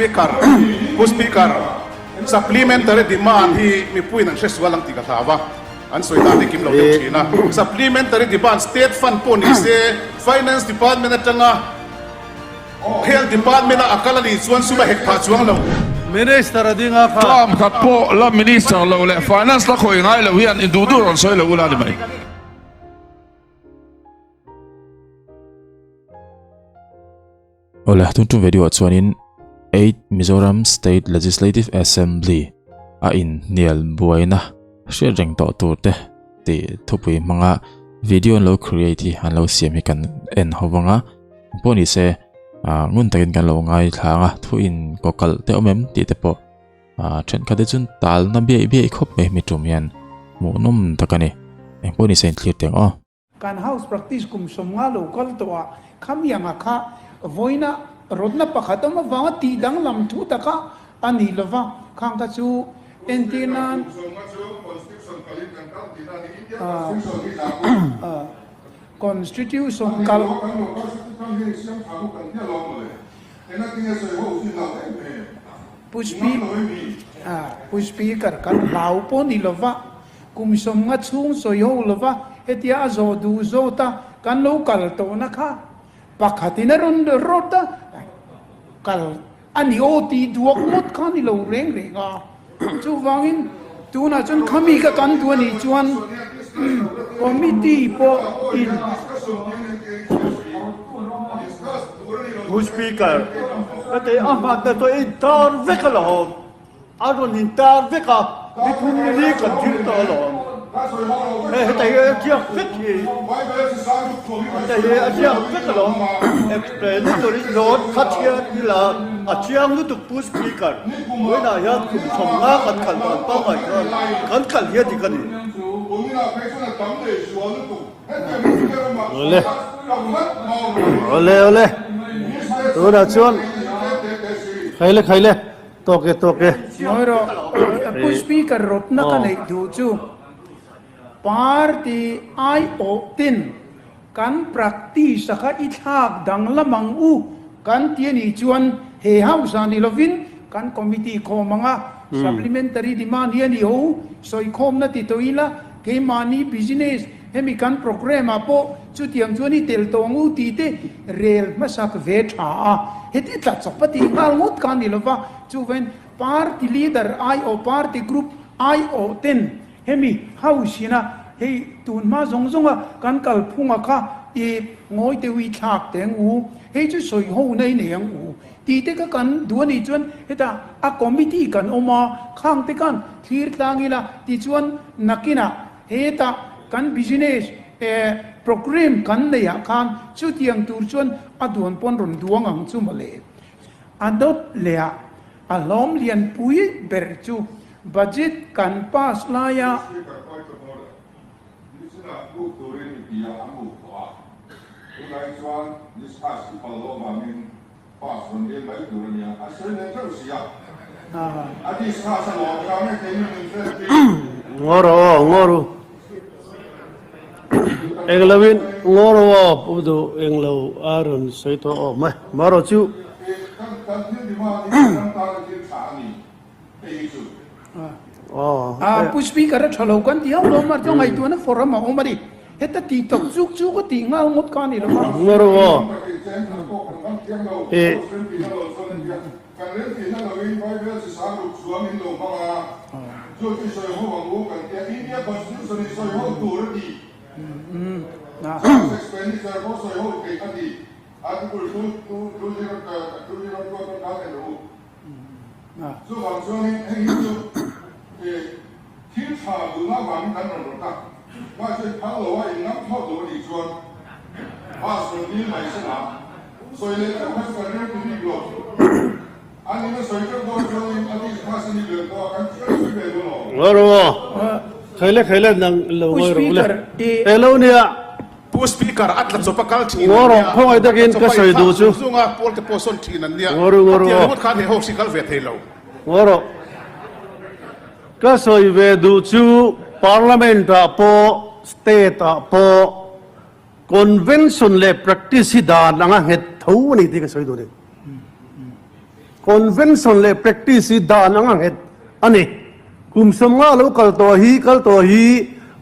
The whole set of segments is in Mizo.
Speaker, Pu Speaker, Supplementary demand hi mipuiin an hre sual ang tih ka hlau a, an sawi dan hi kim lo deuh thin a. Supplementary demand State Fund pawh ni se, Finance Department atanga Health Department-a a kal a nih chuan sum a hek phah chuang lo. Minister a ding a kha. Term khat pawh la Minister lo leh Finance la khawih ngai lo hian induh duh rawn sawi lo ula ni mai. Awle, tun tum video ah chuanin 8 Mizoram State Legislative Assembly a in hnial buaina hriat reng tawh tur te tih thupui hmanga video an lo create hi an lo siam hi kan en ho vang a pawh ni se ngun takin kan lo ngai thlang a thu in kaw kalh te awm em tih te pawh thenkhat te chuan tal na biaih biaih khawp mai hemi tum hian hmuhnawm tak a ni engpawh ni se inthlir teh ang aw. Kan house practice kum 50 lo kal tawh ah khamianga kha vawiina rawtna pakhat awm avanga tih danglam thu taka a ni lova, khang kha chu entir nan Constitution kal Pu Speaker kan hlau pawh ni lova. Kum 50 chhung sawi ho lova hetia a zawh duh zawt a, kan lo kal tawhna kha pakhatin a rawn rawt a, kal a ni aw tih duak ngawt kha a ni lo reng reng a. Chuvangin tunah chuan khami ka kan duh a nih chuan committee pawh in. Pu Speaker, ka tei a hmanna chu a intar vek alawm. A rawn intar vek a, ni thum ni li kan thil tawh alawm. Hei heta hi a ziak vek hi, heta hi a ziak vek alawm. Explanatory note kha thian ila a chiang lutuk Pu Speaker, vawiinah hian kum 50 kan kal dan pangngai hian kan kal hi a dik a ni. Awle awle awle tunah chuan khaile khaile. Tawk e, tawk e. Ngawi rawh, Pu Speaker rawtna ka neih duh chu party aiawh tin kan practice a kha i thlak danglam ang u kan ti a nih chuan he house ah ni lovin kan committee khawm ang a, supplementary demand hi a ni ho, sawikhawmna ti tawh ila keimahni business hemi kan programme ah pawh chutiang chuan i tel tawh ang u tih te rel hmasak ve tha a, heti tla chawp a tih nghal ngawt kha a ni lova, chuvain party leader aiawh party group aiawh ten hemi house ina hei tun hma zawng zawnga kan kalphunga kha i ngawi deuh i thlak teh ang u, hei chu sawi ho na i nei ang u tih te kha kan duh a nih chuan hetah a committee kan awm a, khang te khan thlir tlang ila tichuan nakinah Hetah kan business eh program kan neih ah khan chutiang tur chuan a duan pawn rawn duang ang chu mawle. A dawt leh ah a hlawm lian pui ber chu budget kan pass lai a. Ngawr aw ngawr u englo in ngawr u aw pu duh englo a rawn sawi tawh aw mai marawh chu. Pu Speaker a tha lo kan ti hauh lo mar chu ngaihtuahna forum a awm a ni. Heta tih tawk chuk chu ka tih nghal ngawt kha a ni lo va. Ngawr u aw. Ih. Chuvang chuanin heng hi chu thil tha duhna avangin kan rawn rawt a, mahse phal lo a in ngam thlawt lo a nih chuan bus rawn dil mai se la, sawi leh deuh kha chu kan rem ti bik lo. A nina sawi deuh dawn chuanin a dik kha se ni ber pawh a kan chiang zui ve dawn aw. Ngawi rawh aw, khaile khaile nang lo ngawi rawh ule, he lo nia. Pu Speaker, a tla chawp a kal thin an Ngaw nia, rawh, khawngaih takin a ka chawpa sawi duh inthlak chu. zung zung a, pawl te pawh sawn thin an nia, Ngaw ru, ngaw ru khatiang aw. ringawt khan he ho hri kal ve thei lo. Ngaw rawh. Ka sawi ve duh chu Parliament ah pawh, State ah pawh Convention leh practice hi dan anga nghet tho a ni tih ka sawi duh a ni. Convention leh practice hi dan ang a nghet a ni. Kum 50 lo kal tawh hi kal tawh hi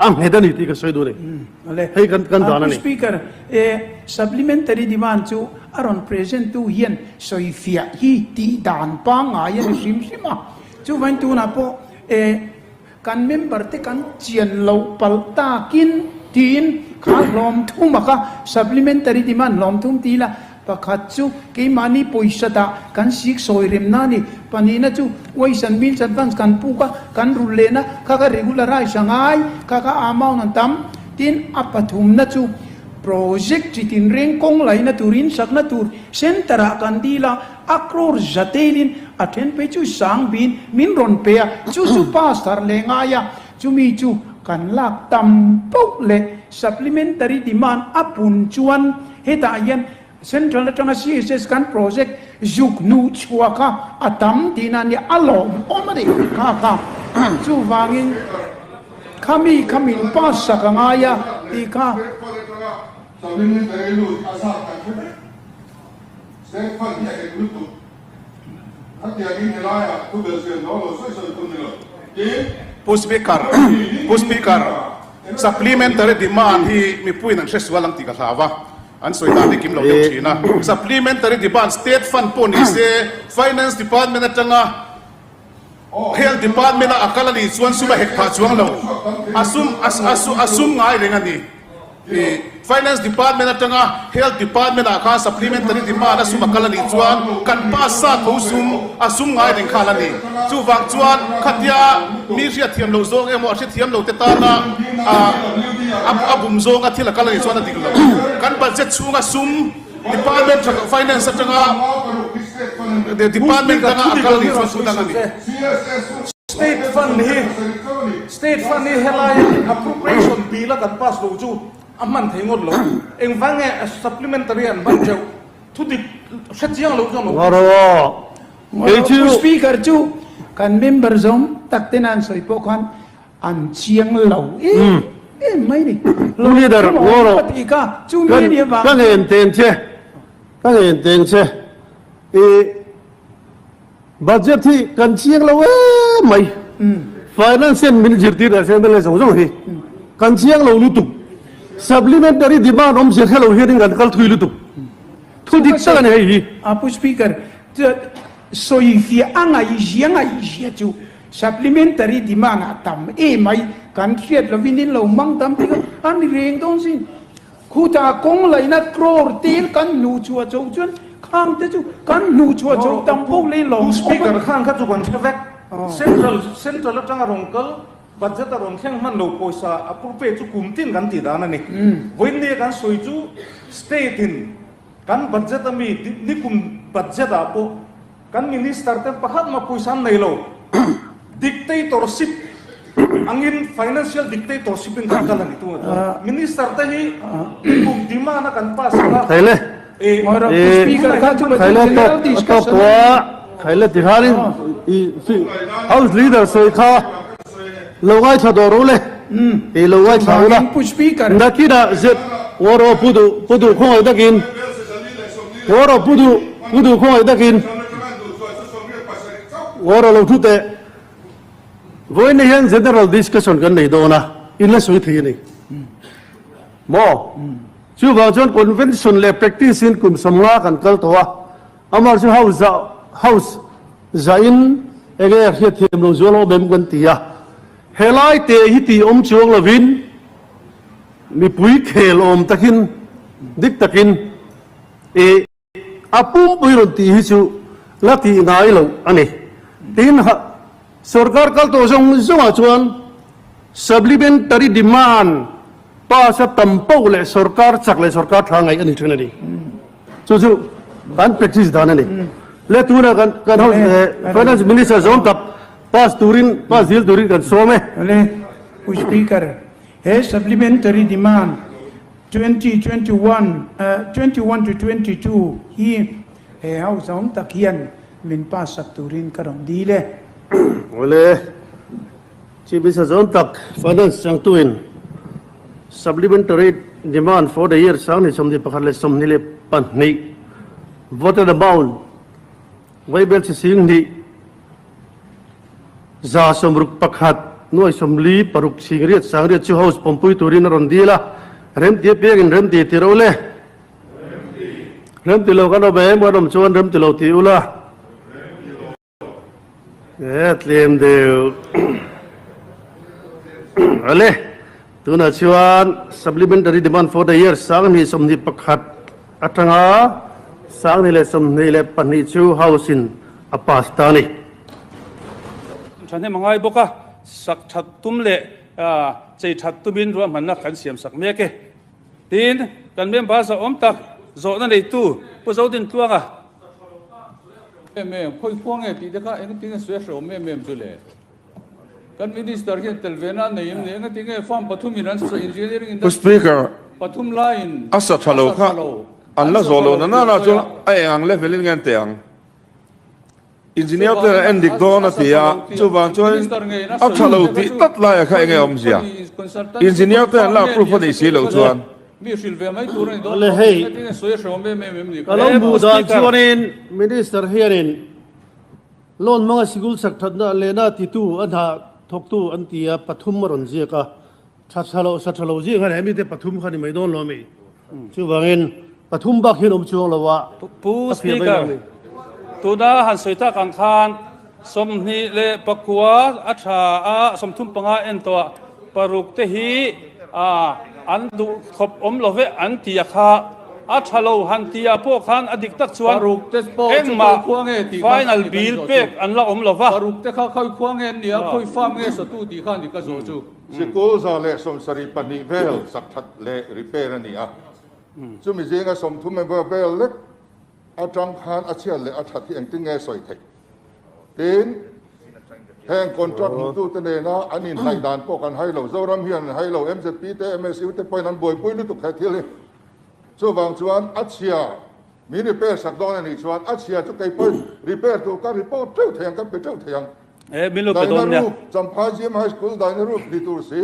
a nghet a ni tih ka sawi duh a ni. Hei kan kan dan a ni. Pu Speaker, e supplementary demand chu a rawn present tu hian sawifiah hi tih dan pangngai a ni hrim hrim a. Chuvangin tunah pawh e Kan member te kan chian loh palh takin tiin kha hlawm thum a kha supplementary demand hlawm thum ti ila pakhat chu keimahni pawisa dah kan sik sawi remna a ni, pahnihna chu ways and means advance kan puk a kan rulh lehna kha kha regularize a ngai kha kha amount an tam tin a pathumna chu project chi tinreng kawng laihna tur insakna tur center ah kan dil a. A crore zatelin a then phei chu sang bin min rawn pe a, chu chu pastor leh ngai a, chumi chu kan lak tam poh leh supplementary demand a pun chuan hetah hian central atanga CSS kan project zuk hnuh chhuah kha a tam tihna a nia, a lawmawm a ni kha kha. Chuvangin khami kha min pass sak a ngai a tih kha. Supplementary lut a zat kan hre vek. State fund hi a hek lutuk. Khatiangin helaiah thu belhchian dawn lo sawi sawi tum ni lo. Tin, Pu Speaker, Pu Speaker, Supplementary demand hi mipuiin an hre sual ang tih ka hlau a, an sawi dan hi kim lo deuh thin a. Supplementary demand State fund pawh ni se, Finance Department atanga Health Department a a kal a nih chuan sum a hek phah chuang lo. A sum a sum ngai reng a ni. Finance Department atanga Health Department ah khan Supplementary Demand a sum a kal a nih chuan kan pass sa tho sum a sum ngai reng khan a ni. Chuvang chuan khatia mi hriatthiam loh zawng emaw a hrethiam lo te tana a bum zawnga thil a kal a nih chuan a dik lo. Kan budget chhunga sum Department tha Finance atanga Department danga a kal nih chuan thu dang a ni. State Fund hi State Fund hi helaia Appropriation Bill a kan pass lo chu a hman thei ngawt lo. Engvang nge Supplementary an hman teuh? Thu dik hre chiang lo chuan awm thei Kei chu Speaker chu kan member zawng tak ten an sawi pawh khan An chiang lo em em mai ni. Pu Leader, ngaw rawh. Ka ngen teng che, ka ngen teng che. I budget hi kan chiang lo em mai. Finance hian min zirtir leh se mla zawng zawng hi kan chiang lo lutuk. Supplementary demand awmzia hre lo hianin kan kal thui lutuk. Thu dik tak a ni hei hi. Pu Speaker, sawifiah a ngaihzia ngaihzia chu Supplementary demand a tam emai, kan hriat lovin in lo hmang tam thei a, a ni reng dawn sin. Khutah kawng laihna crore tel kan hnuh chhuah chho chuan khang te chu kan hnuh chhuah chho tam pawh leh lawm Pu Speaker khang kha chu kan hre vek. Central Central atanga rawn kal budget a rawn thleng hman lo pawisa a purpe chu kum tin kan tih dan a ni. Vawiin kan sawi chu state in kan budget a mi nikum budget ah pawh Kan minister te pakhat mah pawisa an nei lo. Dictatorship angin financial dictatorship in kan kal a ni tunah chuan. Minister te hi kum demand a kan pass ang a. Khaile. Khaile tawk a tawk tawh a. Khaile ti khanin i house leader sawi kha lo ngaithla dawh rawh le. I lo ngaithla ula. Nakinah zet war aw pu duh pu duh khawngaih takin war aw pu duh pu duh khawngaih takin war aw lo thu teh. Vawiin hian general discussion kan nei dawn a, in la sawi thei a ni. Maw? Chuvang chuan convention leh practice in kum 50 kan kal tawh a, Amah chu house zah house zahin enge a hriatthiam lo zual awm em kan ti a, helai te hi tih awm chuang lovin mipui khel awm takin dik takin i a pumpui rawn tih hi chu la tih ngai loh a ni. Tin, sorkar kal tawh zawng zawngah chuan supplementary demand pass a tam poh leh sorkar chak leh sorkar tha ngaih a ni thin a ni. Chu chu kan practice dan a ni. Le tuna kan kan house finance minister zawng tak pass turin pass dil turin kan sawm e. Le Pu Speaker, he supplementary demand 2021 21 to 22 hi he house awm tak hian min pass sak turin ka rawn dil e. Le Chief Minister zawng tak finance changtuin Supplementary demand for the year 2021-22 voted amount Vaibelchhe Singhnih 161 nuai 40 paruk singriat sangriat chu House pawmpui turin a rawn dil a, remti apiangin remti ti ro le. Remti lo kan awm em? Kan awm chuan remti lo ti ula. E tlem deuh. Ale, tunah chuan supplementary demand for the year 2021 atanga 2022 chu House in a pass ta a ni. Thahnem a ngai bawk a, sak that tum leh chei that tumin ruahmanna kan siam sak mek e. Tin, kan member zahawm tak zawhna neitu Pu Zodintluanga. Em em, khawi khua nge tih te kha engtin nge sawi a hrehawm em em chu le? Kan Minister hian tel ve na nei em ni? Engati nge farm pathumin an sa engineering industry Speaker, pathum laiin a sa tha lo kha an la zawh lo na nana chuan a eng ang level in nge an teh ang? Engineer ten an en dik dawn a ti a, chuvang chuan a tha lo tih tlat laia kha enge awmzia? Engineer ten an la approve a nih si loh chuan. Awle hei, ka lo hmuh dan chuanin Minister hianin loan hmanga sikul chak thatna lehna titu a hna thawktu an ti a, pathum a rawn ziak a, Tha tha lo, sa tha lo zing khan he mite pathum kha ni mai dawn lo ami? Chuvangin pathum bak hian awm chuang lo a, Pu a fiah mai lo Speaker, ami? tuna han sawi tak ang khan 29 a tha a, 35 en tawh ah paruk te hi an duh khawp awm lo ve an ti a kha, a tha lo han ti ah pawh khan a dik tak chuan Paruk te pawh chu engmah khawi khua nge tih kha final ni kan bill zawh chu. pek an la awm lo va. Paruk te kha khawi khua nge an nia, khawi farm nge satu tih kha ni ka zawh chu. Sikul 172 vel sak that leh repair a ni a, chumi zinga 30 member vel lek atang khan a chhiat leh a that hi engtin nge sawi theih? Tin, heng contract hmutute nena an inhnaih dan pawh kan hai lo, Zoram hian an hai lo, MZP te, MSU te pawhin an buaipui lutuk he thil hi. Chuvang chuan a chhia min repair sak dawn a nih chuan a chhia chu kei pawhin repair tur ka report teuh thei ang, kan pe teuh thei ang. Eh, min lo pe dawn nia. Daina Roof, Champhai GM High School Daina Roof ni tur si,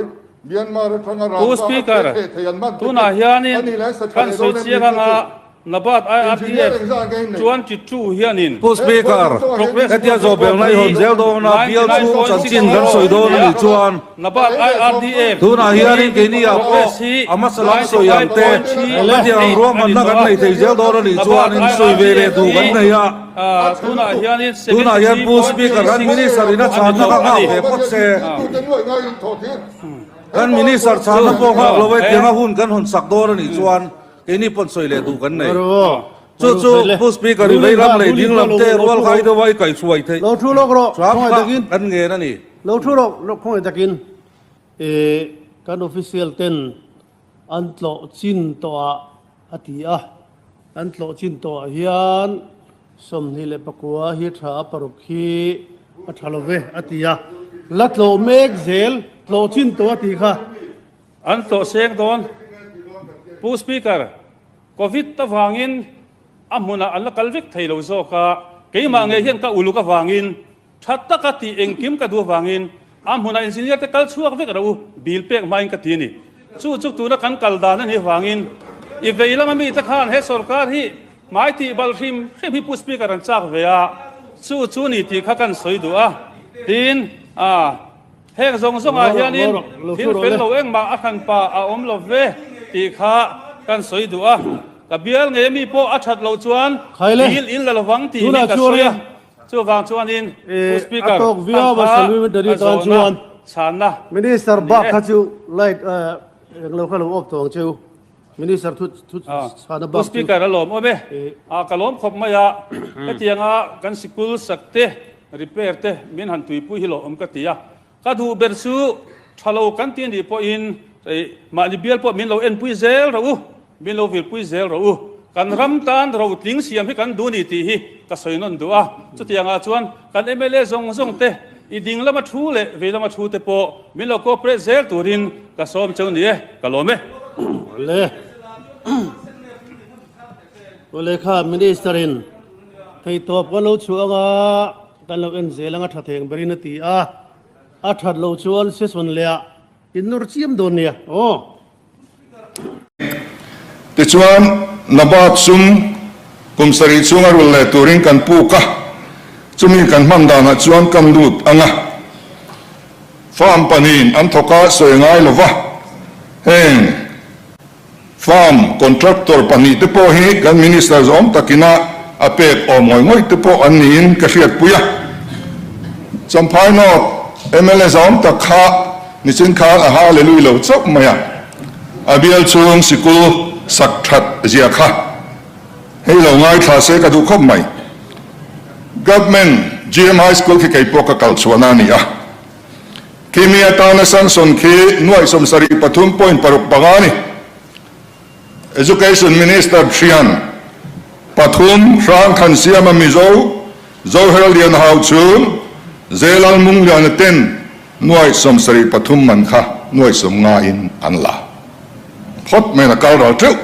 Myanmar atanga Pu rangva a Speaker, theh thei an man te tunah khi hianin a ni leh sa tha kan leh sawi dawn em chiang ni chu anga chu. Nabat Engineer IRDF engzah nge in nei? chuan Chichu hianin Pu Speaker, Progress hetia Report zawhbelna i hi hawn zel dawn a, bial chhung chanchin kan sawi dawn a nih chuan Nabat IRDF tunah hianin keini ah pawh Progress hi a hmasa lam sawi ang te, hetiang ang ruahmanna kan nei thei zel dawn a nih chuan in sawi ve leh duh kan nei a. Tunah hian Pu Speaker kan Minister in a chhanna kha nghak ve phawt se. Kan Minister chhanna pawh nghak lo e, tianga hun kan hawn sak dawn a nih chuan keini pawn sawi leh duh kan nei. Chu chu Pu Speaker i vei lam leh ding lam te rual khai deuh a i kaihhruai theih hram kha kan ngen a ni. Lo thu rawh khawngaih takin kan official ten an tlawh chin tawh ah a ti a, an tlawh chin tawh ah hian 29 hi tha a paruk hi a tha lo ve a ti a, la tlawh mek zel tlawh chin tawh a tih kha. An tlawh seng dawn Pu Speaker, Covid avangin a hmunah an la kal vek thei lo zawk a, keimah ngei hian ka uluk avangin Tha taka tih engkim ka duh avangin a hmunah engineer te kal chhuak vek rawh u, bill pek hmain ka ti a ni. Chu chu tuna kan kal dan a nih avangin i vei lama mite khan he sorkar hi hmai tih balh hrim hrim hi Pu Speaker an chak ve a, chu chu ni tih kha kan sawi duh a. Tin, a heng zawng zawngah hianin thil fel lo engmah a hranpa a awm lo ve tih kha kan sawi duh a. Ka bial ngei ami pawh a that loh chuan bill in la lovang tih hi ka sawi a. Chuvang chuanin Pu Speaker A tawk viau a kha supplementary a tan zawhna chuan chhanna Minister ni bak e. kha chu light englo kha lo off tawh ang cheu Minister thu thu chhana Pu bak chu. Speaker a lawm awm e. A ka lawm khawp mai a, hetianga kan sikul sak te repair te min han tuipui hi lawm ka ti a. Ka duh ber chu tha lo kan ti anih pawhin mahni bial pawh min lo enpui zel rawh u, min lo virpui zel rawh u. Kan ram tan rotling siam hi kan duh ni tih hi ka sawi nawn duh a. Chutiangah chuan kan mla zawng zawng te, i ding lama thu leh vei lama thu te pawh min lo cooperate zel turin ka sawm cheu ni e, ka lawm e. Awle. Awle kha Minister in theihtawp kan lo chhuah anga Kan lo en zel anga tha theng berin a ti a, a that loh chuan session leh ah in nawr chiam dawn nia aw. Tichuan, Nabat sum kum sarih chhunga rulh leh turin kan puk a. Chumi kan hman danah chuan kan lut ang a, farm pahnihin an thawk a sawi ngai lo va, heng farm contractor pahnihte pawh hi kan minister zawm takina a pek awm ngawih ngawih te pawh an niin ka hriatpui a. Champhai North mla zawm tak kha nichin khan a hallelui lo chauh mai a, a bial chhung sikul sak that zia kha. Hei lo ngaithla se ka duh khawp mai. Government GM High School khi kei pawh ka kal chhuahna a ni a. Khi mi atana sanction khi nuaih 73 point paruk panga a ni. Education Minister thian pathum hrang khan siama Mizo Zohel Lian Hau chung Zelal Mungliana ten nuaih 73 man kha nuaih 50 in an la phawt mai in a kal ral teuh.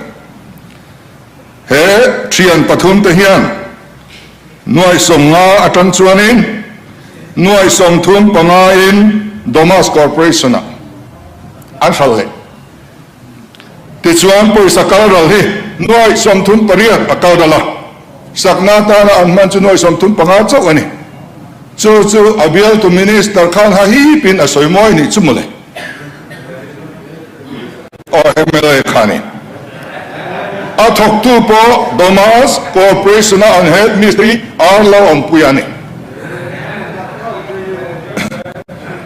He thian pathum te hian nuaih 50 atang chuanin nuaih 35 in Domas Corporation ah an hralh leh. Tichuan pawisa kal ral hi nuaih 38 a kal ral a, sakna atana an hman chu nuaih 35 chauh a ni. Chu chu a bialtu Minister khan ha hipin a sawi mawi nih chu mawle. Aw mla kha ni. A thawktu pawh Domas Corporation-a an head mistri R lo awmpui a ni.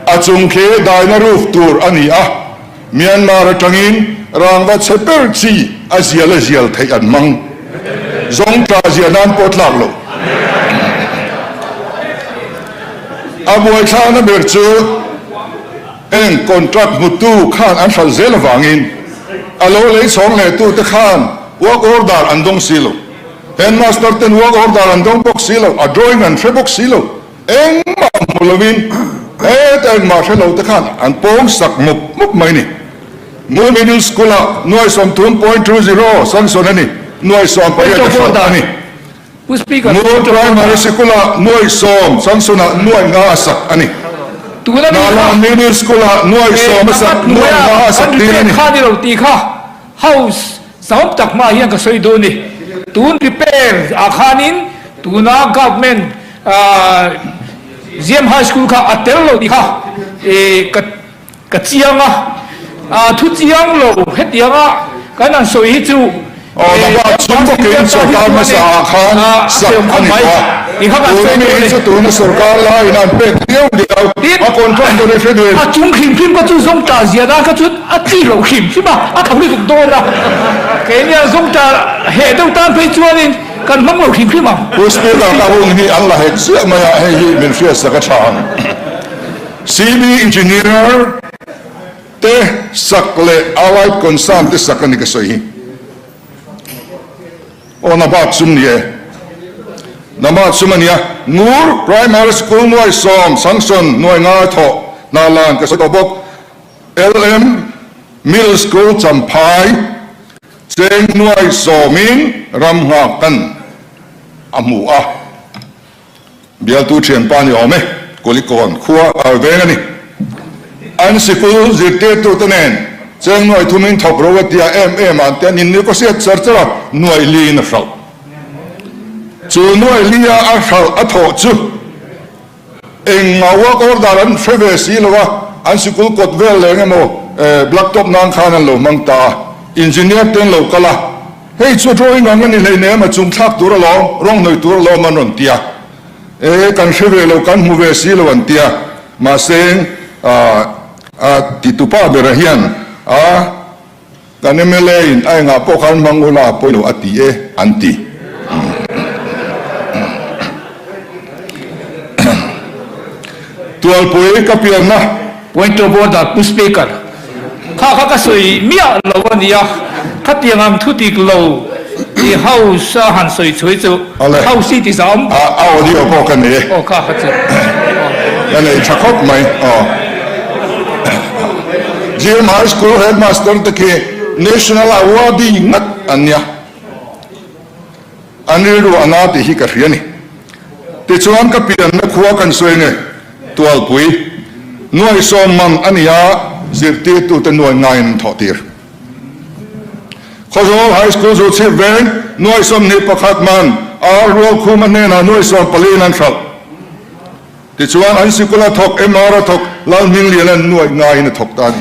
A chung khi daina roof tur a ni a, Myanmar atangin rangva chhe ber chi a zial a zial theih an hmang. Zawng tla zia nan pawh tlak lo. A buaithlakna ber chu. Heng contract hmutu khan an hralh zel avangin a lo lei chhawng leh tute khan work order an dawng si lo. Headmaster ten work order an dawng bawk si lo, a drawing an hre bawk si lo. Engmah hmu lovin heta engmah hre lo te khan an pawng sak mup mup mai ni. Ngur Middle School ah nuai 30.20 sanction a ni, nuai 18 a hralh a ni. Ngur Primary Sikul-ah nuai sawm, Samson-ah nuai nga a sak a ni. Hnahlan Middle School-ah nuai sawm a sak, nuai nga a sak tir a ni. Kha ni lo tih kha House zahawm tak hmaah hian ka sawi dawn ni. Tun repair ah khanin tuna Government Ziam High School kha a tel lo tih kha ka Ka chiang a, a thu chiang lo hetianga kan han sawi hi chu Aw lama chhung bawkin sorkar hmasa ah khan sak a ni tawh a, tuna mi hi chu tuna sorkar laiin an pek diau diau a contract tur i hre duin. A chung hrim hrim kha chu zawngtah zia dan kha chu a chi loh hrim hrim a, a tho lutuk dawn a, keini a zawngtah heh deuh tan phei chuanin kan hmang lo hrim hrim ang. Pu Speaker ka hun hi an la hek ziah mai a, hei hi min hriatsak a tha ang. CB Engineer te sak leh Allied Concern te sak a ni ka sawi hi. Aw Nabat sum ni e. Nabat sum a nia. Ngur Primary School nuai sawm sanction nuai ngai thawh hna lan ka sawi tawh bawk. LM Middle School Champhai cheng nuai sawmin ram nghak kan a hmu a. Bialtu thianpa ni awm e, Kulikawn khua a veng a ni. An sikul zirtirtute nen cheng nuai thumin thawk ro a tia em em a, an ti a, ninni ka hriat char char a, nuai liin a hralh. Chu nuai lia a hralh a thawh chu eng ngau work order an hre ve si lo a, an sikul kawt vel leng emaw blacktop nan khan an lo hmang ta a, engineer te an lo kal a, Hei chu drawing ang a ni hleinem a chung thlak tur alawm, rawng hnawih tur alawm an rawn ti a. E, kan hre ve lo, kan hmu ve si lo an ti a. Mahse, a titupa bera hian a kan mla in a engah pawh khan hmang ula a pawi lo a ti e an ti. Tualpui ka pianna. Point of order, Pu Speaker. Kha kha ka sawi miah lo a nia, khatiang ang thu dik lo i House a han sawi chhui chu House i ti zam. A audio pawh ka nei e. Aw kha kha chu. Ka nei tha khawp mai aw. GM High School Headmaster te khi National Awardee ngat an nia. An rilru a na tih hi ka hria ni. Tichuan ka pianna khua kan sawi nge Tualpui nuai sawm mang a ni a, zirtirtute nuai ngaiin an thawh tir. Khawzawl High School zu chhip veng nuai 21 man ar rual khuma hnenah nuai sawm paliin an hralh. Tichuan an sikula thawk MR a thawk Lalhmingliana'n nuaih ngaiin a thawk ta a ni.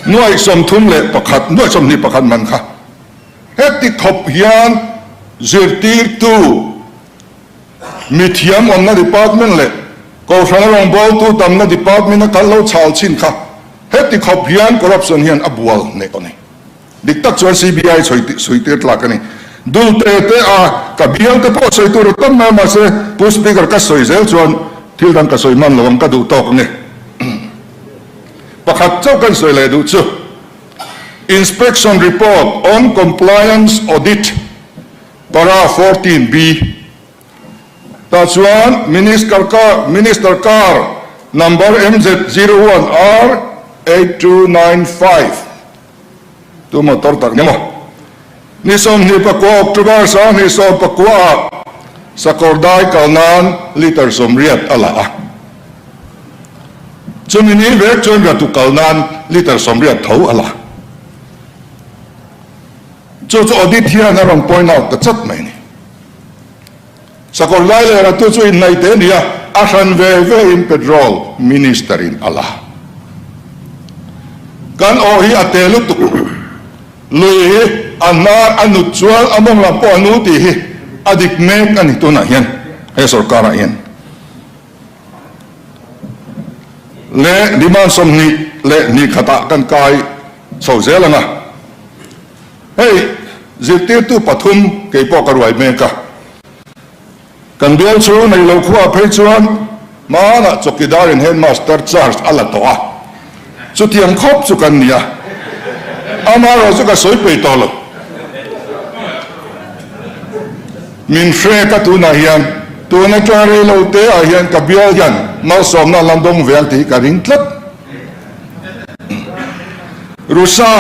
Nuaih 31, nuaih 21 man kha heti khawp hian zirtirtu mithiam awmna department leh Kohhrana rawngbawltu tamna department a kal lo chhal chin kha heti khawp hian corruption hian a bual hneh a ni. Dik tak chuan CBI sawi tir tlak a ni. Dul te te a ka bial te pawh sawi tur a tam mai a mahse Pu Speaker ka sawi zel chuan thil dang ka sawi hman lo ang ka duh tawk ange. Pakhat chauh kan sawi leh duh chu Inspection Report on Compliance Audit Para 14 B tah chuan Minister car Minister car number MZ 01 R 8295 Tu motor tak ni maw? Ni 29 October 2019 ah sakawr dai kal nan litre 80 a la a. Chumi ni vek chuan ratu kal nan litre 80 tho a la. Chu chu audit hian a rawn point out ta chat mai a ni. Sakawr lai leh ratu chu inhnaih teh a ni a, a hran ve ve in petrol minister in a la. Kan aw hi a te lutuk, lui hi a hnar a nut chuan a mawng lam pawh a nu tih hi a dik mek a ni tunah hian he sorkar ah hian. Leh demand 22 khatah kan kai chho zel ang a. Hei, zirtirtu pathum kei pawh ka ruai mek a. Kan bial chhung nei lo khuaah phei chuan hmanah chawkidarin headmaster charge a la tawh a, chutiang khawp chu kan ni a, amaherawh chu ka sawi peih tawh lo. Min hrek a tunah hian tun atanga rei lo te ah hian ka bial hian malsawmna a la dawng ve ang tih hi ka ring tlat. Rusa.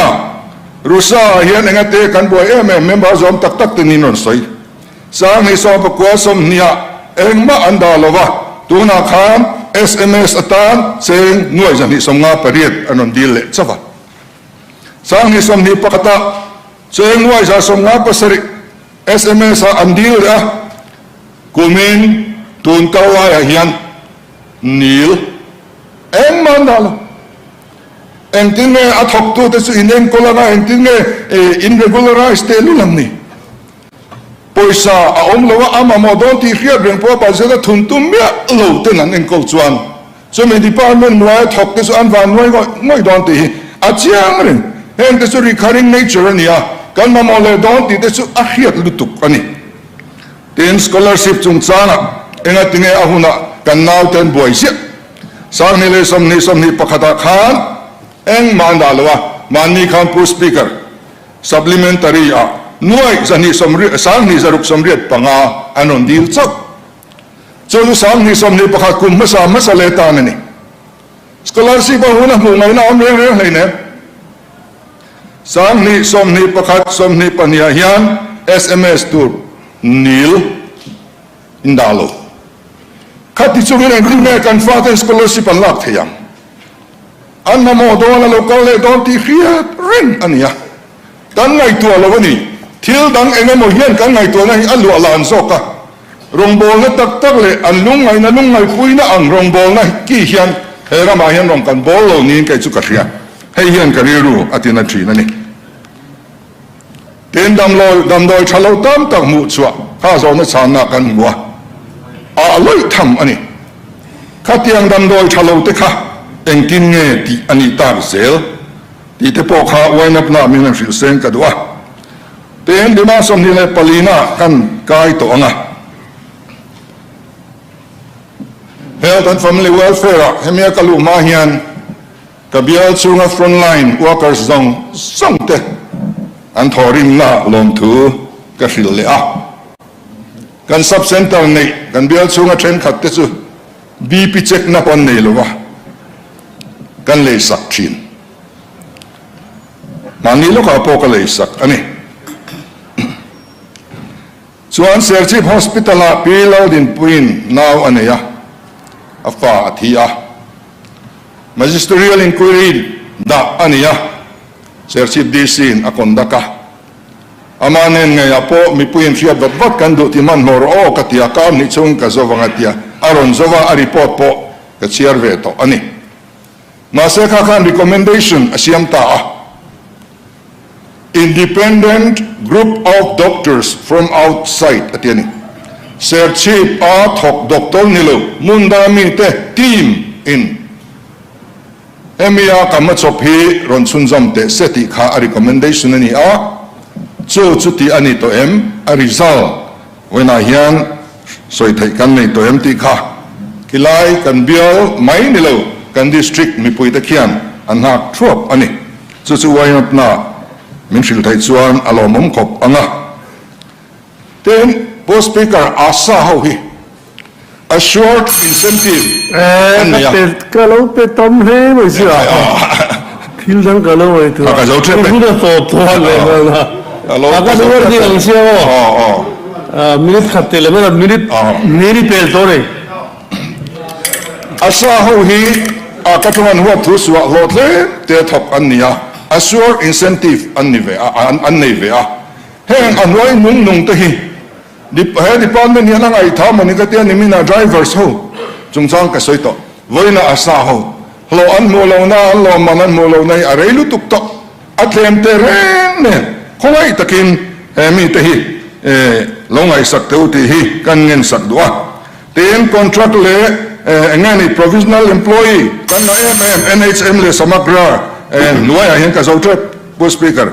Rusa ah hian engate kan buai em em member zawm tak tak te niin rawn sawi. Sanghnih 19 20 ah engmah an dah lo va, tunah khan sms atan cheng nuai 258 an rawn dil leh chauh a. Sanghnih 21 ah cheng nuai 157 sms ah an dil leh a, kumin tun kal laiah hian nil engmah an dah lo. Engtin nge a thawktute chu in enkawl anga, engtin nge in regularize teh lul ang ni? Pawisa a awm lo a, a mamawh dawn tih hriat reng pawh a budget a thun tum miah lo ten an enkawl chuan chumi department hnuaia thawk te chu an van nuai ngawih ngawih dawn tih hi a chiang reng. Heng te chu recurring nature a ni a, kan mamawh leh dawn tih te chu a hriat lutuk a ni. Tin, scholarship chungchangah engatinge a hunah kan naute an buai ziah? Sanghnih leh 20 21 ah khan engmah an dah lo a, mahni khan Pu Speaker, Supplementary ah nuaih zahnih sawmriat 2 zaruk 85 an rawn dil chauh. Chu chu 2 21 kum hmasa hmasa leh tan a ni. Scholarship a hun a hmuh ngaihna a awm reng reng hleinem. 2 21 22 ah hian sms tur nil in dah lo. Khati chungin engtin nge kan faten scholarship an lak thei ang? An mamawh dawn a lo kal leh dawn tih hriat reng a ni a, kan ngaihtuah lo a ni. Thil dang eng emaw hian kan ngaihtuahna hi a luah lan zawk a, rawngbawlna tak tak leh an lungngaihna lungngaihpuina ang rawngbawlna ki hian he ramah hian rawn kan bawl lo niin kei chu ka hria. Hei hian ka rilru a tina thin a ni. Tin, damdawi damdawi tha lo tam tak hmuh chhuah kha zawhna chhanna kan hmu a, ah lawih tham a ni. Khatiang damdawi tha lo te kha engtin nge tih a nih tak zel tih te pawh kha uainapna min han hrilh seng ka duh a. Tin, Dima 24 na kan kai tawh ang a. Health and Family Welfare ah hemia ka luh hma hian Ka bial chhunga frontline workers zawng zawng te an thawhrimna lawmthu ka hrilh leh a. Kan sub centre neih kan bial chhunga thenkhat te chu BP check na pawh an nei lo va, kan leisak thin. Mahni lawkah pawh ka leisak a ni. Chuan Serchhip Hospital ah Pi Laldinpuiin nau a nei a, a fa a thi a. Magisterial Inquiry dah a ni a, Serchhip DC in a conduct a. Amah nen ngeiah pawh mipuiin hriat vat vat kan duh ti hmanhmawh rawh aw ka ti a, kar hnih chhungin ka zo vang a ti a. a rawn zo a, a report pawh ka chhiar ve tawh a ni. Mahse kha khan recommendation a siam ta a, Independent group of doctors from outside a ti a ni. Serchhip a thawk doctor ni lo hmun danga mite team in hemi a ka hmachhawp hi rawn chhunzawm teh se tih kha a recommendation a ni a, chu chu tih a ni tawh em? A result Vawiinah hian sawi theih kan nei tawh em tih kha khilai kan bial mai ni lo kan district mipuite khian an nghak thuap a ni. Chu chu YMAPna min hrilh theih chuan a lawmawm khawp ang a. Tin, Pu Speaker, ASA ho hi assured incentive an nei a. Ka lo pe tam hle mai si a, thil dang ka lo ngaihtuah a, ka hun a tawp tawh a leh nghal a, a ka nuar ding ang sia aw, minute khat teh leh mai a, minute hnih ni pel tawh a ni. ASA ho hi a ka thung an huat thu suah hlawh tlem te thawk an ni a, assured incentive an ni ve a, an nei ve a, heng a hnuai nung nung te hi He department hian a ngaihthah maw ni ka tia nimina drivers ho chungchang ka sawi tawh. Vawiina a sa ho hlawh an hmuh lohna an lawmman an hmuh lohna hi a rei lutuk tawh. A tlem teh reng nen khawngaih takin he mite hi lo ngaihsak teh u tih hi kan ngensak duh a. Tin, contract leh eng nge ni provisional employee kan la em em NHM leh Samagra hnuaiah hian ka zo tep Pu Speaker.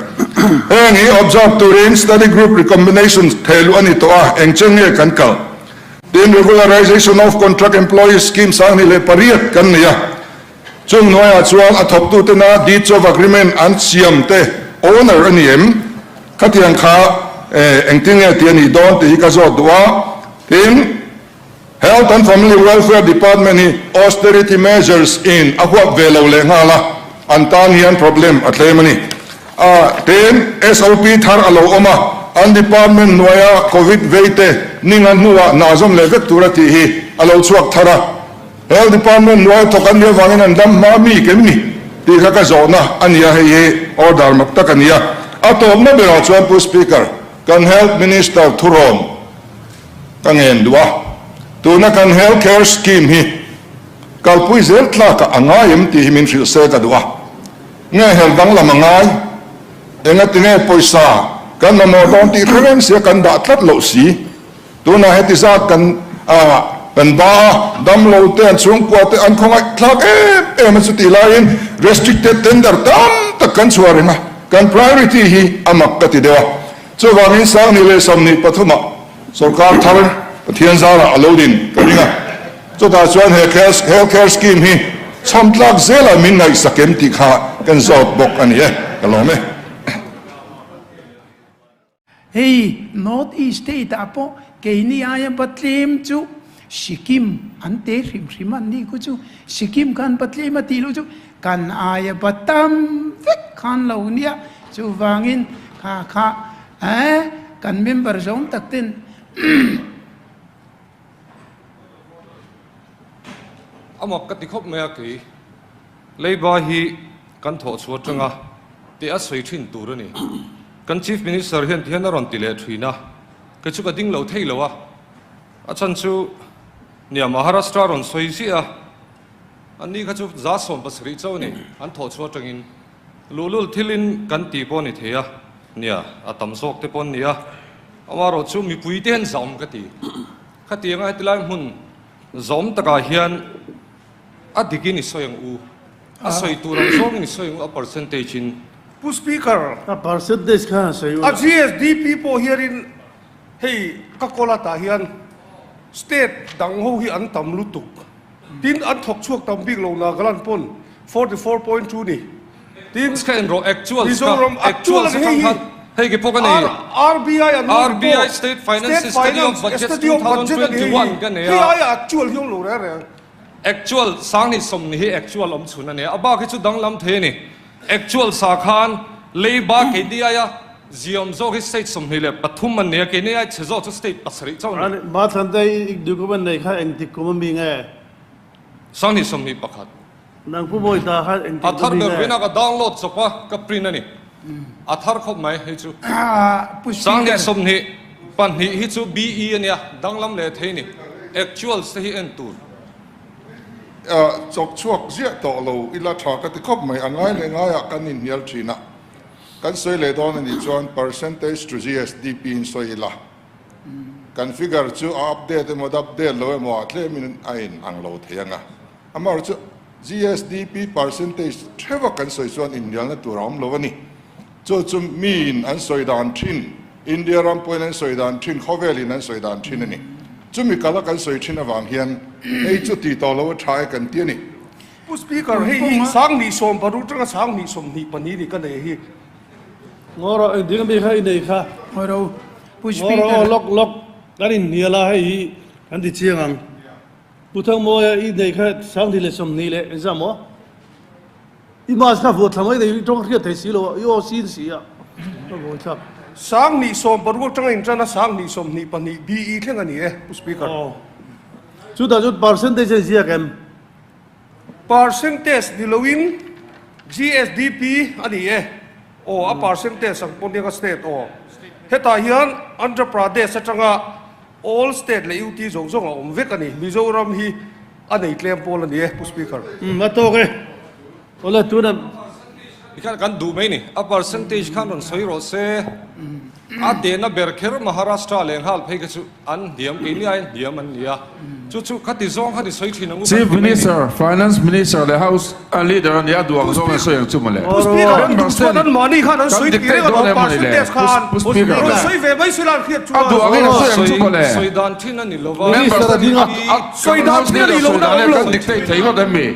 Heng hi observe turin study group recommendations thehluh a ni tawh a, eng chen nge kan kal? Tin, regularization of contract employees scheme 28 kan nei a, chung hnuaiah chuan a thawktutena deeds of agreement an siam te owner a ni em? Khatiang kha engtin nge tih a nih dawn tih hi ka zawt duh a, tin, Health and Family Welfare Department hi austerity measures in a huap ve lo leh nghal a, an tan hian problem a tlem a ni. A, tin, SOP thar a lo awm a, an department hnuaia Covid vei te ninga hnuah hna zawm leh vek tura tih hi a lo chhuak thar a. Health Department hnuaia thawk an nih avangin an dam hma mi kem ni tih kha ka zawhna a ni a, hei hi order mak tak a ni a. A tawpna berah chuan Pu Speaker, kan Health Minister thurawn ka ngen duh a, tuna kan Health Care Scheme hi kalpui zel tlakah a ngai em tih hi min hrilh se ka duh a. Nge her danglam a ngai? Engatinge pawisa kan mamawh dawn tih hre reng sia kan dah tlat loh si? Tunah heti zat kan kan ba a, damlo te an chhungkua te an khawngaih thlak em em a chutih laiin restricted tender tam tak kan chhuah reng a, kan priority hi a mak ka ti deuh a. Chuvangin 2023 ah sorkar thar Pathian zarah a lo din ka ring a, chutah chuan he health care scheme hi chhawm tlak zelah min ngaihsak em tih kha kan zawt bawk a ni e, ka lawm e. Hei North East State ah pawh keini aia Batlem chu Sikkim an te hrim hrim an ni khu chu Sikkim khan Batlem a tih loh chu kan aia Batam vek khan lo nia chuvangin kha kha eh kan member zawng tak ten A mak ka ti khawp mai a kei. Leiba hi kan thawh chhuah atanga teh a sawi thin tur a ni. Kan Chief Minister hian tihian a rawn ti leh thin a, kei chu ka ding lo thei lo a. A chhan chu nia Maharashtra rawn sawi ziah a, anni kha chu 70 chauh a ni, an thawh chhuah atangin luhlul thilin kan ti pawh a ni thei a, nia a tam zawk te pawh an ni a. Amaherawhchu chu mipui te hian zahawm ka ti. Khatianga heti lai hmun zahawm takah hian A dik in i sawi ang u. A sawi tur ang zawng in i sawi ang u a percentage in. Pu Speaker. A percentage khan a sawi u. A GSDP pawh hianin hei ka kawl atah hian state dang ho hi an tam lutuk. Tin an thawk chhuak tam bik lo Nagaland pawn 44.2 ni. Tin Mizoram actual a ni hei hi. Hei ke pawh ka nei. RBI an RBI State Finance Study of Budget 2021 ka nei a. Hei aia actual hi awm lo reng reng. Actual, 2020 hi actual awm chhun a ni a, a bak hi chu danglam thei a ni. Actual sa khan leiba keini aia ziawm zawk hi state 23 an ni a, keini aia chhe zawk chu state 7 chauh a ni. Mathlan te i document nei kha engtik kum a mi nge? 2021. Nang Pu Bawita khan engtik A thar kum a mi ber nge? vin a ka download chawp a, ka print a ni. A thar khawp mai hei chu. Pu Sanghnih Speaker. 22 hi chu BE a nia, danglam leh thei a ni. Actuals te hi en tur. Chawk chhuak ziah tawh lo ila tha ka ti khawp mai. A ngai leh ngaiah kan inhnial thin a. Kan sawi leh dawn a nih chuan percentage to GSDP in sawi ila. Kan figure chu a update emaw update lo emaw ah tlemin a in ang lo thei ang a. Amaherawhchu GSDP percentage theuha kan sawi chuan inhnialna tur a awm lo a ni. Chu chu miin an sawi dan thin, India ram pawhin an sawi dan thin, khawvelin an sawi dan thin a ni. Chumi kala kan sawi thin avang hian hei chu tih tawh lo a tha e kan ti a ni. Pu Speaker, hei hi 20 16 atanga 20 22 ni ka nei hi. Ngaw rawh, engding ami kha i nei kha? Ngaw rawh, Pu Ngaw rawh aw, lawk lawk, kan inhnial a, hei hi kan ti chiang ang. Pu Thangmawia i nei kha 20 leh 20 leh engzah maw? I mask kha vuah thla mai nei i tawng hriat thei si lo a, i aw sin si a, ka vawi thlak. 2016 atanga intan a 2022 BE thleng a ni e, Pu Speaker. Aw. Chutah chuan percentage a inziak em? Percentage ni loin GSDP a ni e. Aw, a percentage ang pawh nia ka state aw. Hetah hian Andhra Pradesh atanga All state leh UT zawng zawng a awm vek a ni. Mizoram hi a nei tlem pawl a ni e, Pu Speaker. Umm a tawk e. Awle tuna. Tikhan kan duh mai ni. A percentage khan rawn sawi rawh se. A tehna ber kher Maharashtra leh nghal phei kha chu an hniam, keini aiin hniam an ni a. Chu chu khati zawng khan i sawi thin ang u kan Chief ti mai ni. Minister, Finance Minister leh House a leader a nia duh ang zawng an sawi ang chu mawle. Pu Speaker an duh chuan an mahni khan an Kan sawi tih dictate reng a dawn lawm em mawni le. percentage khan Pu Speaker. rawn sawi ve mai sila an hriat A duh angin a sawi ang chu mawle. Sawi dan thin a ni lo va. Members a ding a. Sawi dan thin a ni lo na awm lo. Kan dictate thei ngawt em mi?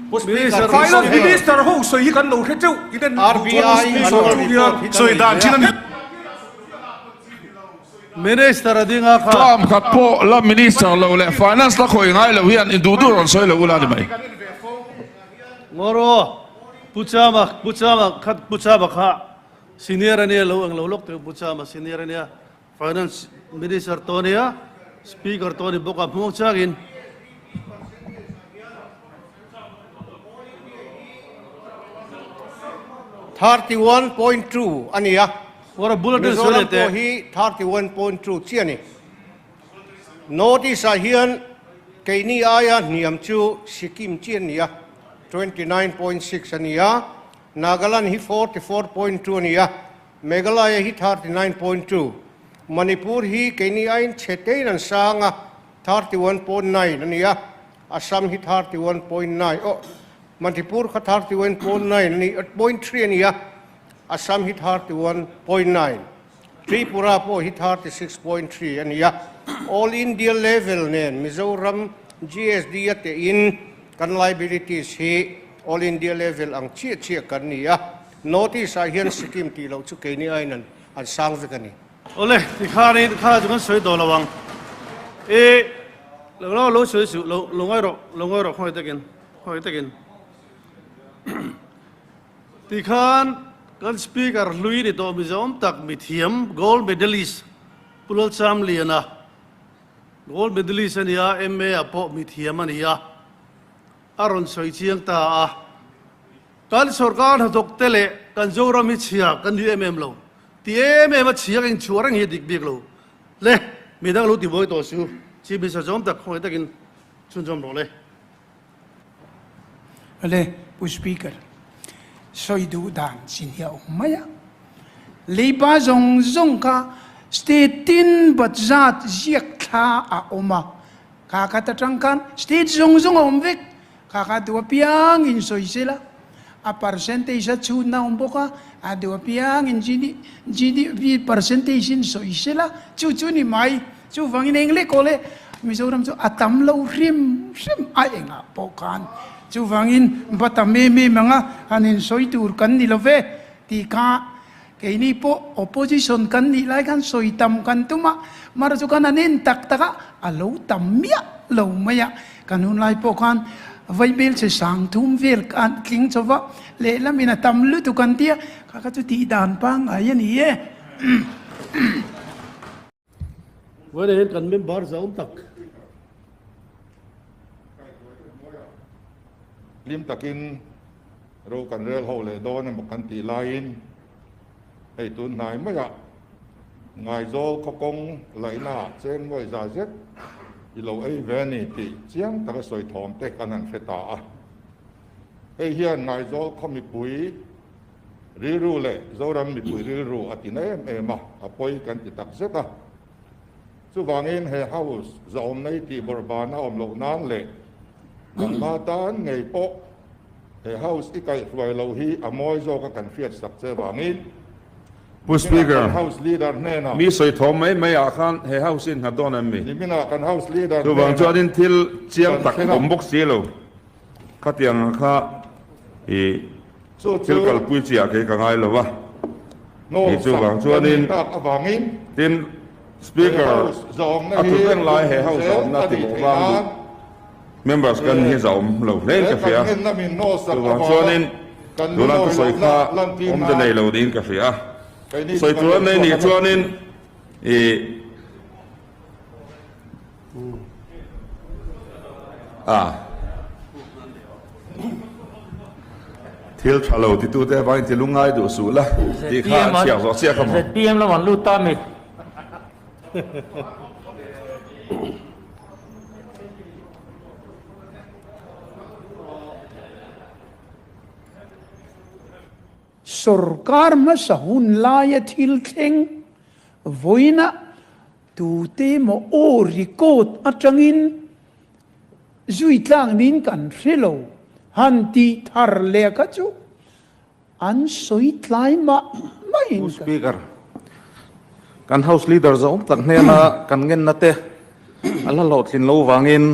Finance Minister ho sawi hi kan lo hre teuh in en duh chuan Pu Speaker chu hian sawi dan thin a ni. Minister a ding a kha. Term khat pawh la Minister lo leh Finance la khawih ngai lo hian in duh duh rawn sawi lo ula ni mai. Ngawraw, Pu Chama, Pu Chama kha, Pu Chama kha senior a nia lo ang lo lawk teh u Pu Chama senior a nia, Finance Minister tawh a nia, Speaker tawh a ni bawk a, hmuang changin. 31.2 a ni a, Mizoram pawh hi 31.2 chiah a ni. North East ah hian keini aia hniam chu Sikkim chiah a ni a, 29.6 a ni a, Nagaland hi 44.2 a ni a, Meghalaya hi 39.2, Manipur hi keini aiin chhe tein an sang a, 31.9 a ni a, Assam hi 31.9, aw, Manipur kha 31.9 a ni, 0.3 a ni a, Assam hi 31.9, Tripura pawh hi 36.3 a ni a. All India level nen Mizoram GSD a tehin kan liabilities hi All India level ang chiah chiah kan ni a. North East ah hian Sikkim tih loh chu keini aiin an sang vek a ni. Awle, tikhanin kha chu kan sawi tawh lo ang. E, lo lo lo sawi suh, lo lo ngawi rawh, lo ngawi rawh khawngaih takin, khawngaih takin. Tikhan kan Speaker hlui ni tawh Mizoram tak mithiam Gold Medalist Pu Lalchamliana, Gold Medalist a nia, MA ah pawh mithiam a ni a, a rawn sawi chiang ta a. Kan sorkar hnathawk te leh kan Zoram hi chhia kan ni em em lo. Ti em em a chhia ka inchhuah reng hi a dik bik lo. Le, midang lo ti buai tawh su. Chief Minister zawm tak khawngaih takin chhunzawm rawh le. Le, Pu Speaker, sawi duh dan chin hi a awm mai a. Leiba zawng zawng kha state tin bat zat ziak thla a awm a. Kha khat atang khan state zawng zawng a awm vek. Kha kha duh apiang in sawi sela, a percentage a chhunna awm bawk a, a duh apiang in GDP percentage in sawi sela, chu chu ni mai. Chuvangin eng leh kawl e, Mizoram chu a tam lo hrim hrim a engah pawh khan. Chuvangin va tam em em ang a, han insawi tur kan ni lo ve tih kha keini pawh opposition kan nih lai khan sawi tam kan tum a, mara chu khan an en tak tak a, a lo tam miah lo mai a. Kan hun lai pawh khan vaibelchhe sang thum vel khan tling chho va, lehlamin a tam lutuk an tia, kha kha chu tih dan pangngai a ni e. Vawiin ah hian kan member zau tak. Hlim takin ro kan rel ho leh dawn emaw kan tih laiin hei tun hnai maiah Ngaizawl khaw kawng laihnaah cheng nuai za zet. I lo ei ve a ni tih chiang taka sawi thawm te kan han hre ta a. Hei hian Ngaizawl khaw mipui rilru leh Zoram mipui rilru a ti na em em a, a pawi kan ti tak zet a. Chuvangin he House zahawmna i tih bawrhbana awm loh nan leh nangma tan ngei pawh he House i kaihhruai loh hi a mawi zawka kan hriat sak che vangin Pu niminah Speaker, kan House Leader hnenah mi sawi thawm mai mai ah khan he House hi in nghat dawn em mi? Niminah kan House Leader Chuvang hnenah chuanin thil chiang kan tak thlen a. awm bawk si lo. Khatiang kha i Chu thil chu kalpui chi ah kei ka ngai lo a. Hnawl Ni sak chuvang kan chuanin nih tak avangin tin he Speaker House zahawmna a hi thu reng lai he tun House zel zahawmna a ti nih bawk theih vang duh nan members kan he hi zahawm lo hle in he ka kan hria. ngenna min hnawl sak Chuvang avanga chuanin kan tuna lungawi thusawi lohna kha lantir awmze nan nei lo niin ka hria. keini chu Sawi kan tur rawn an nei chhuak nih a ni. chuanin i A thil tha lo titute avangin ti lungngai duh suh la tih kha an chhiak zawh chiah kha maw? ZPM lam an lut ta mi. Sorkar hmasa hun laia thil thleng vawiinah Tute maw aw record atangin zui tlang niin kan hre lo, han tih thar leh kha chu an sawi tlai mah mahin Pu ka Speaker, kan House Leader zawng tak hnena kan ngenna te a la hlawhtlin lo vangin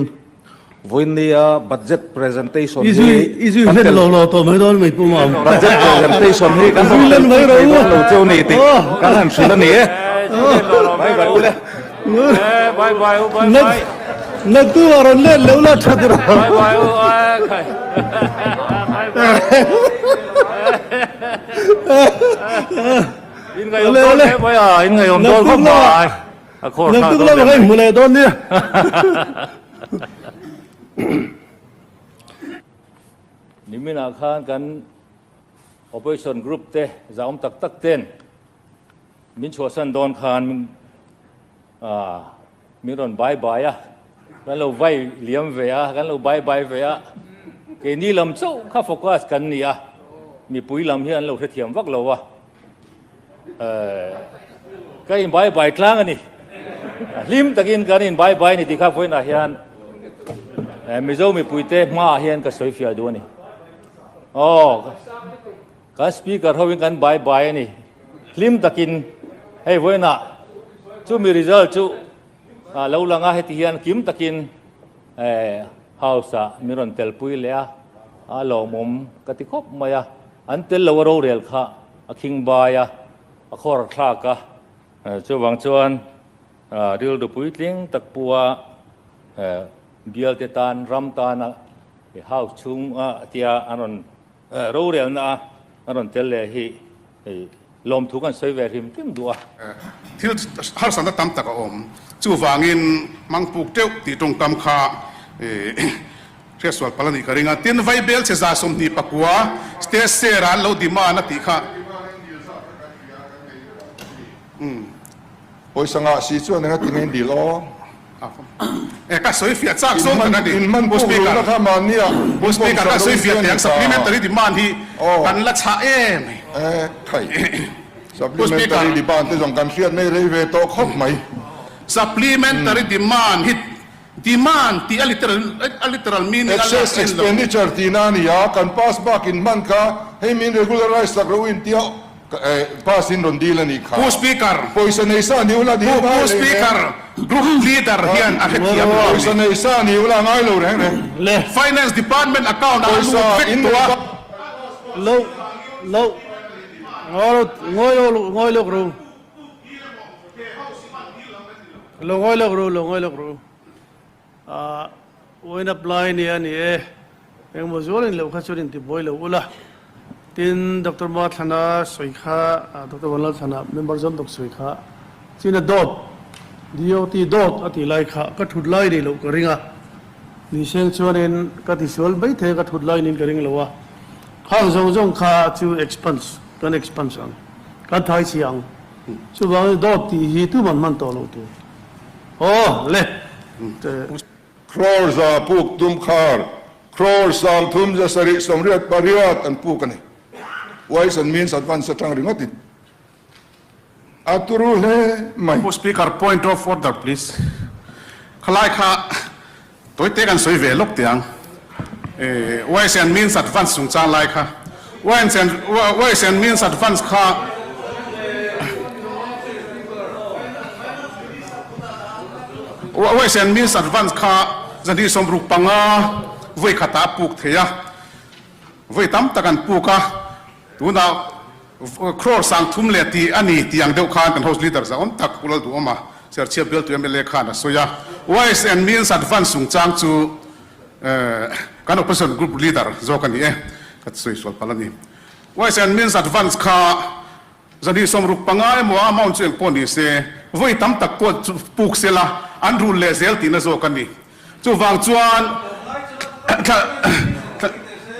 Vawinia budget presentation I hi zui i zui kan hlen tel lo lo tawh mai dawn mai Pu Mam. Budget presentation hi kan Zui rawn len tel mai pui rawh thei u. dawn lo cheu ni tih kan han hrilh a ni e. Bye bye u le. Bye bye u bye Nak bye. naktu ah rawn let lo la tha rawh. Bye bye u khai. Bye bye. In ngaihawm Ole dawn ole. hle mai a, in ngaihawm dawn Naktuk khawp lamah mai. A khawr thlak naktuk dawn lamah hle ka mai. inhmu leh dawn nia. Niminah khan kan opposition group te zahawm tak tak ten min chhuahsan dawn khan min min rawn bai bai a, kan lo vai liam ve a, kan lo bai bai ve a, keini lam chauh kha focus kan ni a, mipui lam hi an lo hrethiam vak lo a. Ka in bai bai tlang a ni. Hlim takin kan in bai bai ni tih kha vawiinah hian Mizo mipuite hmaah hian ka sawi fiah duh a ni. Aw, kan speaker hoin kan bai bai a ni. Hlim takin hei vawiinah chumi result chu lo lang a, heti hian kim takin house-ah min rawn telpui leh a, a lawmawm ka ti khawp mai a. An tel lo a rorel kha a khing bai a, a khawr thlak a. Chuvang chuan rilru puitling tak pua bialte tan, ram tana house chhung a tia an rawn rorelna a an rawn tel leh hi lawmthu kan sawi ve hrim hrim duh a. Thil harsatna tam tak a awm. Chuvangin hmangpuk teuh tih tawngkam kha Hriatsual palh a nih ka ring a, tin Vaibel che 29 state share ah an lo demand a tih kha. Umm. Pawisa ngah si chuan enga tinge in dil aw? E ka sawi fiah chak zawng tak a ni. In man Pu puk Speaker. luhna kha mahni ah Pu Speaker ka sawi fiah teh ang supplementary demand hi kan la chhah em mai. E khai. Pu Speaker. Supplementary demand te zawng kan hriat mai rei ve tawh khawp mai. Supplementary demand hi Demand tih a literal a literal meaning a lak Excess en lo. expenditure tihna a ni a, kan pass bak in hman kha hei min regularize tak ro in tia pass in rawn deal a nih kha. Pu Speaker. Pawisa nei sa ni ula dil Pu ngai reng reng. Speaker, Group Leader hian a hrethiam lo a ni. Pawisa nei sa ni ula ngai lo reng reng. Le. Finance Department account ah a lut Pawisa vek in tawh a. Lo lo ngawi lo ngawi lawk ru. Lo ngawi lawk ru, lo ngawi lawk ru. Ah, wind up lai nia ni e. Engmaw zualin loh kha chuan intibuai lo ula. Tin, Doctor Mathlana sawi kha, Doctor Vanlalthlana member zawm tak sawi kha, China dawt, DOT dawt a tih lai kha ka thut lai nih loh ka ring a. Ni seng chuanin ka tisual mai thei a, ka thut lai niin ka ring lo a. Khang zawng zawng kha chu expense, kan expense ang. Kan thai chhia ang. Chuvangin dawt tih hi tuman hman tawh loh tur. Aw le! Crore za puk tum khar crore 30 7 88 an puk a ni. Ways and Means Advance atang ringawtin a turu hle mai. Pu Speaker, point of order please. Khalai kha tawite kan sawi ve lawk teh ang. Ways and Means Advance chungchang lai kha. Ways and Ways and Means Advance kha Ways and Means Advance kha 265 vawi khatah a puk thei a. Vawi tam tak an puk a, tunah crore 30 leh tih a ni tih ang deuh khan kan House Leader zahawm tak Pu Lalduhawma Serchhip bialtu mla khan a sawi a. Ways and Means Advance chungchang chu kan Opposition Group Leader zawk a ni e, ka sawi sual palh a ni. Ways and Means Advance kha 265 emaw a amount chu engpawh ni se, vawi tam tak pawh chu puk sela an rul leh zel tihna zawk a ni. Chuvang chuan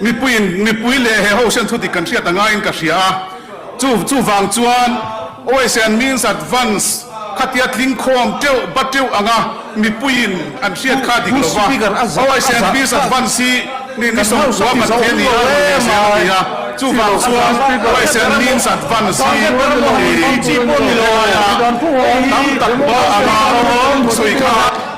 mipuiin mipui leh he ho hian thudik kan hriat a ngaiin ka hria a. Chu chuvang chuan OSN means advance khatia tling khawm teuh ba teuh anga mipuiin an hriat kha dik lo va. OSN means advance hi ni ni sawmkua Pathian ni a rawn leh zel a ni a. Chuvang chuan OSN means advance hi helaiah tam tak ba anga sawi kha.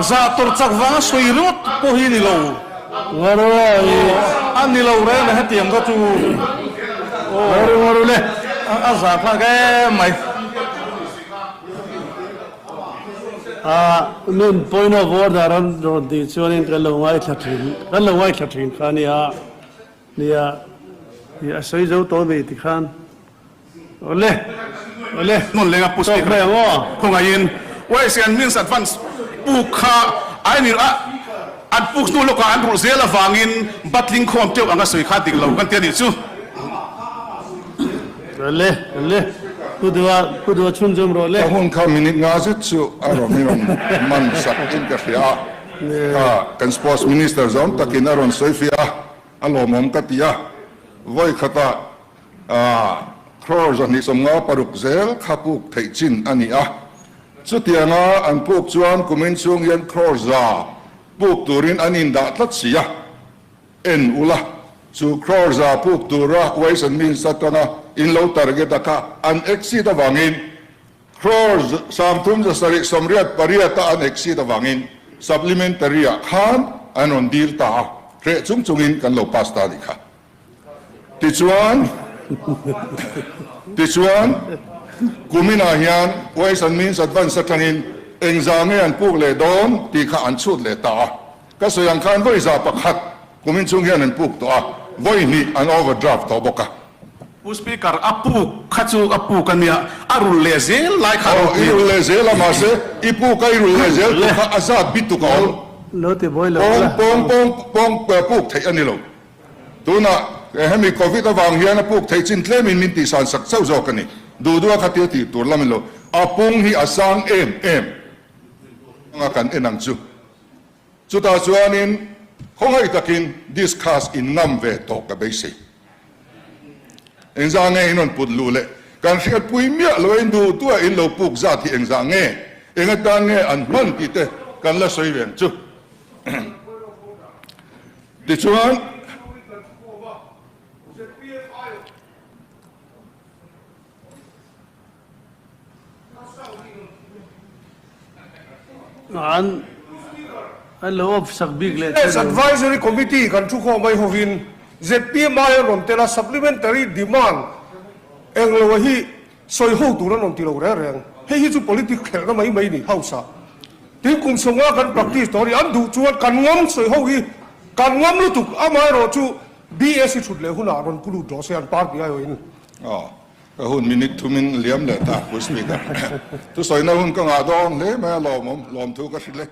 Zah tur chak vanga sawi ringawt pawh hi ni lo. A ni lo reng a hetiang kha chu. A zah thlak em mai. Nun point of order an rawn tih chuanin kan lo ngaithla thin, kan lo ngaithla thin kha a nia. Nia, a sawi zo tawh mai tikhan. Awle, awle. Hmun lenga pu Tawk mai ang aw. Khawngaihin Ways and Means Advance puk kha a en a, an puk hnu lawkah an rulh zel avangin batling khawm teuh anga sawi kha dik lo kan ti a nih chu. Awle, awle. Pu Dua, Pu Dua chhunzawm rawh le. Ka hun kha minute nga zet chu a rawn in rawn man sak in ka hria a, kha kan Sports Minister zawng takin a rawn sawi fiah a, a lawmawm ka ti a, vawi khatah Crore 256 zel kha puk theih chin a ni a. Chutianga an puk chuan kumin chhung hian crore za puk turin an indah tlat si a. En ula, chu crore za puk tura Ways and Means atanga in lo target a kha an exceed avangin crore 378 a an exceed avangin supplementary ah khan an rawn dil ta a, hreh chung chungin kan lo pass ta a nih kha. Tichuan, tichuan, kuminah hian Ways and Means Advance atangin engzah nge an puk leh dawn tih kha an chhut leh ta a. Ka sawi ang khan vawi za pakhat kumin chhung hian an puk tawh a, vawi hnih an overdraft tawh bawk a. Pu Speaker, a puk kha chu a puk a nia, a rul leh zel lai kha a ropui. Aw, i rul leh zel a, mahse i puk a i rul leh zel tur kha a zat bi tuk a awm. Pawng, pawng, pawng, pawng puk theih a ni lo. Tunah hemi Covid avang hian a puk theih chin tlemin min tihsan sak chauh zawk a ni. Duh duha kha tia tih tur lamin lo. A pung hi a sang em em anga kan en ang chu. Chutah chuanin khawngaih takin discuss in ngam ve tawh ka beisei. Engzah nge in rawn put luh leh kan hriatpui miah lo a in duh duha in lo puk zat hi engzah nge, eng atan nge an hman tih te kan la sawi ve ang chu. Tichuan, An an lo off sak bik leh Yes, Advisory Committee kan thu khawm mai hovin zpm aia rawn tel a supplementary demand englo hi Sawi ho tur an rawn ti lo reng reng. Hei hi chu politic khelhna mai mai ni House ah. Tin kum sawmnga kan practice tawh a ni. An duh chuan kan ngam sawi ho hi kan ngam lutuk. Amaherawh chu BSc thut leh hunah rawn pu lut rawh se an party aiawhin. Aw, ka hun minute thumin liam leh ta Pu Speaker. Thusawina hun ka ngah dawn hle mai a lawmawm, lawmthu ka hrilh e.